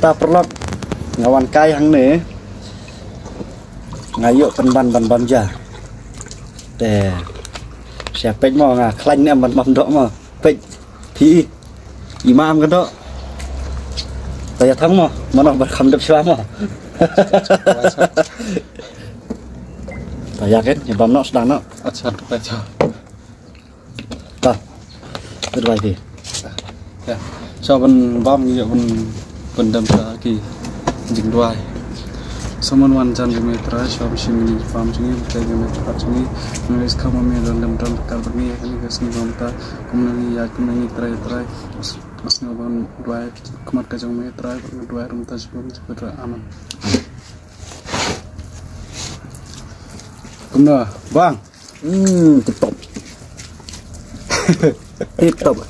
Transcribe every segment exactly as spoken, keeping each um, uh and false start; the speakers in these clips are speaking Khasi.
Ta paralok, nga wan kai hangne. Nga ïoh pynban ban bam ja. Te sha peit mo, nga khlaiñ ne em ban bam doh mo. Peit phi. Imam ka doh. Ta ïa thang mo, mano ban kham dep shwa mo. Ta ïa ken, ïa bam noh, sdang noh. Acha, acha. Ta. Advice dei. Ya. Sha ban bam ngi ïa ban pyndem ta ki jingduwai. Soman wan jan jong me Trai, sha ban shim ngi bam jong ngi, te jong me Trai jong ngi. Ngi is kama me don dem don kar ban ngi, kani ka sngi bam ta. Kumne ngi ya, kumne ngi Trai, Trai. Mas, mas ngi ban duwai, khmat ka jong me Trai, ban duwai rum ta jong me Trai. Amen. Kumne, bang. Hmm, tip top. Tip top.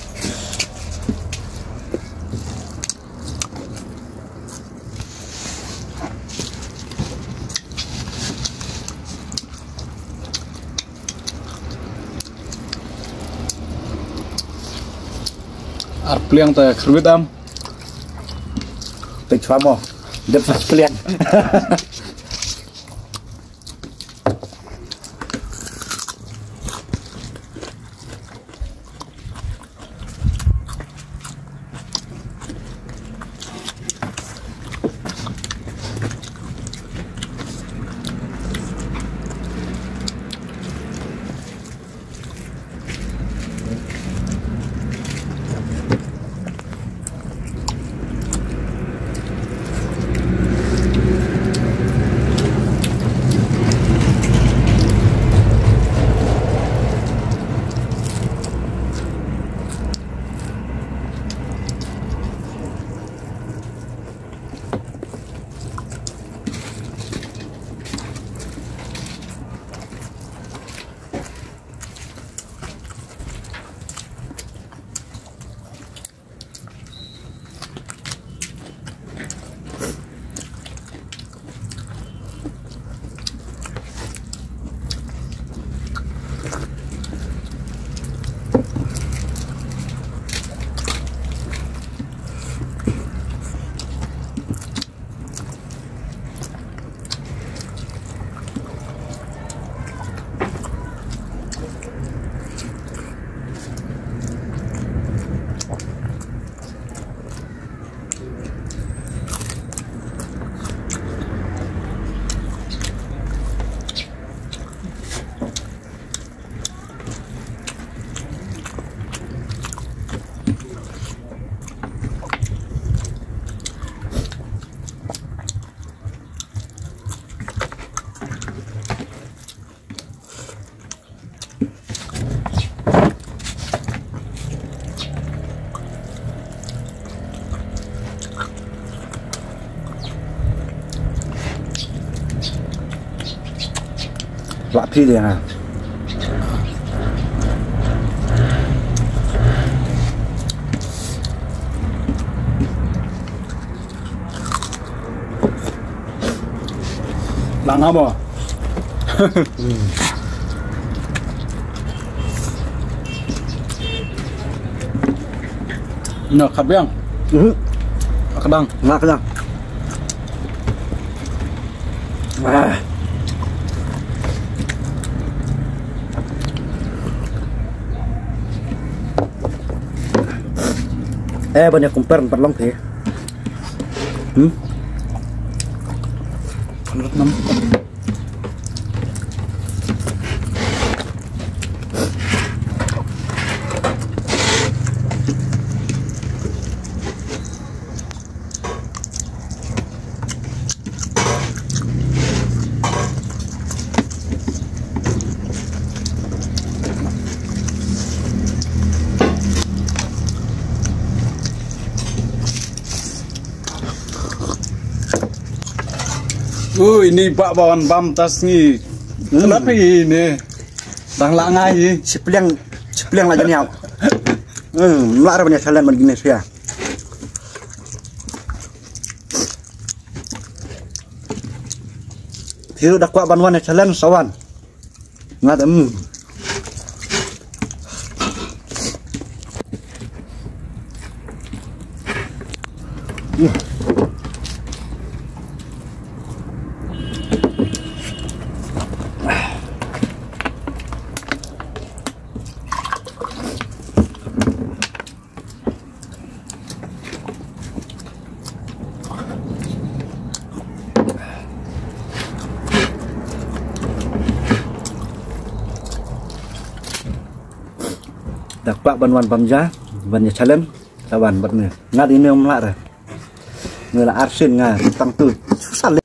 Ar pliang ta khruit am. Peit chwa mo. Dep sa pliang. Lah phi dia. Lang haba. No, khap biang. Mhm. Ka dang. Nga ka dang. Ah. Eh, ban ïa compare, ban long phi. Hmm? Pynlut nam. Ui, ini bak bawan bam tas ni. Hmm. Kenapa ini? Dang lah ngai. Sepliang, sepliang lah jeniau. Hmm, mlar banyak jalan ban gini sia. Hiu dak kuat ban wan jalan sawan. Ngat em. Hmm. Kwah ban wan bam ja, ban ïa challenge, sa wan bad me. Nga dei ne ym lah re. Nga la arsien nga tang tu. Susah le.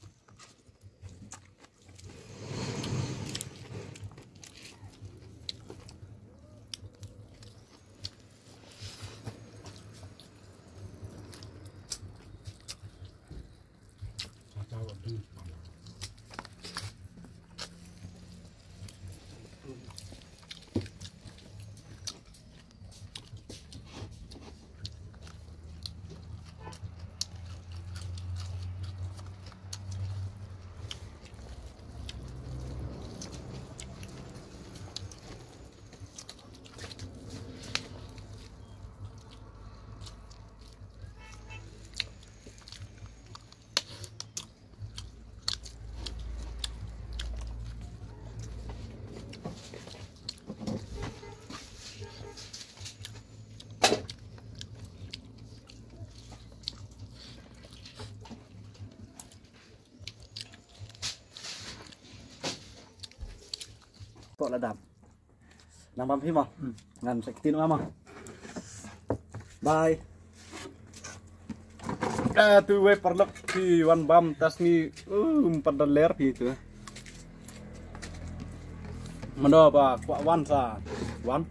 Tok la dap. Nang bam phi mo. Ngan sa kti noh mo. Bye. Ah, tu wei paralok phi wan bam tas ni. Uh, empat dolar phi tu. Mano ba kwah wan sa wan.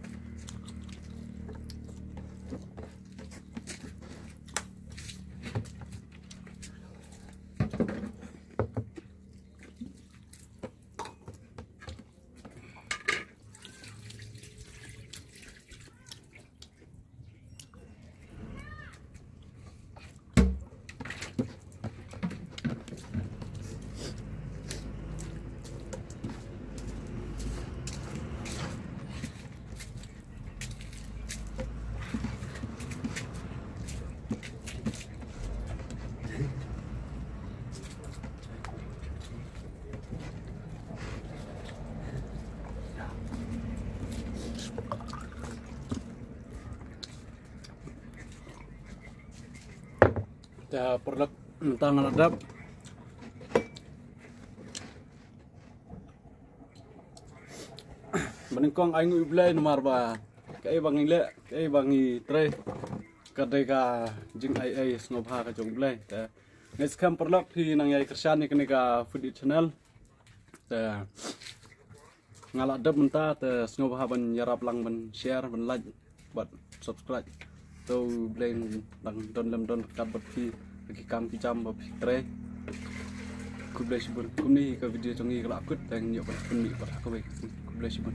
Te paralok mynta nga la dep. Ba nyngkong ai nguh ïa U Blei namar ba kaei ba ngi leh, kaei ba ngi trei ka dei ka jingai ei sngewbha ka jong U Blei. Te nga ngeit skhem paralok phi nang ïai kyrshan ïa kane ka Foodie Channel. Te nga la dep mynta, te sngewbha ban ïarap lang ban share, ban like bad subscribe. To U Blei un dang don lem don ryngkat bad phi ha ki kam ki jam ba phi trei. Khublei shibun. Kumne ka video jong ngi ka la kut, te ngin ïoh ban pynmih pat ha kawei. Khublei shibun.